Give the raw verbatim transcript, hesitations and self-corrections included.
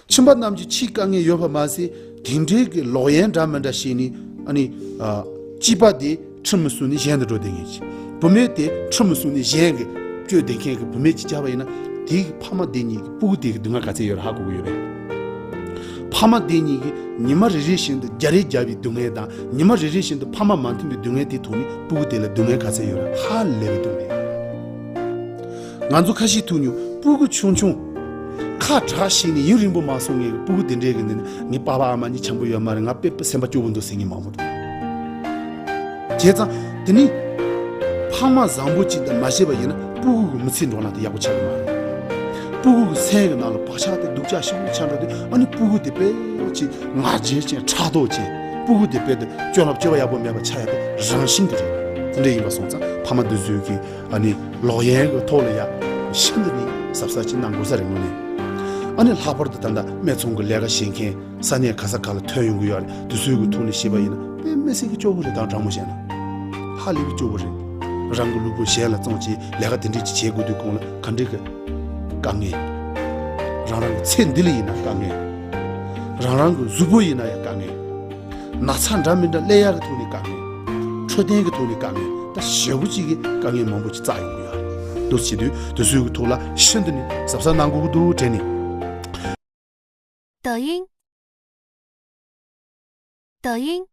ཁྱིམ་པ་རྣམས་ཀྱི་ཕྱིའི་དཀའ་ངལ་ཡོད་པ་མ་ཟད། དེ་འདྲའི་གི་ལོག་གཡེམ་འདྲ་མི་འདྲ་བྱས་ནས། ཨ་ནི། ཨ། སྐྱེས་པ་དེ་ཁྲིམས་མི་སྲུང་ནས་གཞན་དུ་འགྲོ་བསྡད་མཁན་ཅིག་བུད་མེད་དེ་ཁྲིམས་མི་སྲུང་ནས་གཞན་གྱི་སྤྱོད་བསྡད་མཁན་གྱི་བུད་མེད་ཅིག་བྱས་པ་ཡིན་ན། དེའི་ཕ་མ་དེ་གཉིས་ཀྱི་སྤུ་གུ་དེ་གི་སྡུག་བསྔལ་ག་ཚད་ཡོད་རེད་ཧ་གོ་གི་ཡོད་པས། ཕ་མ་དེ་གཉིས་ཀྱིས་ཉི་མ་རེ་རེ་བཞིན་དུ་རྒྱག་རེས་རྒྱག་པའི་སྡུག་བསྔལ་དང་། ཉི་མ་རེ་རེ་བཞིན་དུ་ཕ་མ་མ་མཐུན་པའི་སྡུག་བསྔལ་དེའི་ཐོག་ནས་སྤུ་གུ་དེ་ལ་སྡུག་བསྔལ་ག་ཚད་ཡོད་རེད། ཧ་ལས་པའི་སྡུག་བསྔལ། ང་ཚོ་ཁ་ཤས་ཐུག་མྱོང་། སྤུ་གུ་ཆུང་ཆུང་ཁ་གྲག་ཤེས་ནས་ཡུན་རིང་པོ་མ་སོང་ངས། སྤུ་གུ་དེ་འདྲས་ཀྱི་ནི་ངའི་པ་ཕ་ཨ་མ་གཉིས་འཆམ་པོ་ཡོད་མ་རེད། ང་དཔེ་སེམས་པ་སྐྱོ་པོ་འདུག་ཟེར་མཁན་མང་པོ་འདུག་བྱས་ཙང་དེ་ནི་ཕ་མ་བཟང་པོ་ཅིག་དང་མ་བྱས་པ་ཡིན་ན། སྤུ་གུ་གི་མི་ཚེ་འགྲོ་ལམ་དེ་ཡག་པོ་ཆགས་ཀྱི་མ་རེད། སྤུ་གུ་གི་སེམས་ཀྱི་ནང་ལ་བག་ཆགས་དེ་སྡུག་ཅག་ཞེ་པོ་ཆགས་འགྲོ་དུས། ཨ་ནི་སྤུ་གུ་དེ་དཔེ་ཅིག་ང་རྒྱལ་ཅན་ཕྲག་དོག་ཅན། སྤུ་གུ་དེ་དཔེ་དེ་སྤྱོད་ལམ་སྤྱོད་པ་ཡག་པོ་མེད་པ་ཆགས་ཡ་དེ་རང་བཞིན་གྱི་རེད། དེ་འདྲ་ཡིན་པ་སོང་ཙང་ཕ་མ་འདི་ཚོས་ཀྱིས། ཨ་ནི་ལོག་གཡེམ་གྱི་ཐོག་ལ་ཡ་ཤིན་ཏུ་ནས་གཟབ་གཟབ་ཅིག་གནང་དགོས་ས་རེད་དངོས་གནས། ཨ་ནི་ལྷག་པར་དུ་ད་ལྟ་སྨད་འཚོང་གི་ལས་ཀ་བྱེད་མཁན། ས་གནས་ག་ས་ག་ལ་ཐོན་ཡོང་གི་ཡོད་རེད། དེ་ཚོའི་གི་ཐོག་ནས་བཤད་པ་ཡིན་ན། དཔེ་མི་སྲིད་ཀྱི་སྐྱོ་པོ་རེད། དྭངས་དྲང་མོ་བཤད་ན་ཧ་ལས་པའི་སྐྱོ་པོ་རེད། རང་གི་ལུས་པོ་གཞན་ལ་བཙོང་བྱས་ལས་ཀ་དེ་འདྲས་ཅིག་བྱེད་དགོས་དུས་སྒང་ལ་ག་འདྲས་ཀྱི་དཀའ་ངལ། རང་རང་གི་ཚེ་འདི་ལ་ཡིན་ན་དཀའ་ངལ། རང་རང་གི་གཟུགས་པོ་ཡིན་ན་ཡང་དཀའ་ངལ། ན་ཚ་འདྲ་མི་འདྲ་སླེབས་ཡག་གི་ཐོག་ནས་དཀའ་ངལ། འཕྲོད་བསྟེན་གྱི་ཐོག་ནས་དཀའ་ངལ། ད་ཞེ་པོ་ཅིག་གི་དཀའ་ངལ་མང་པོ་ཅིག་རྩ་ཡོང་གི་ཡོད་རེད། འདུག་བྱེད་དུས་དེ་ཚོའི་གི་ཐོག་ལ་ཤིན་ཏུ་ནས་གཟབ་གཟབ་གནང་དགོས་ཀྱི་འདུག་དྲན་ནས། 抖音，抖音，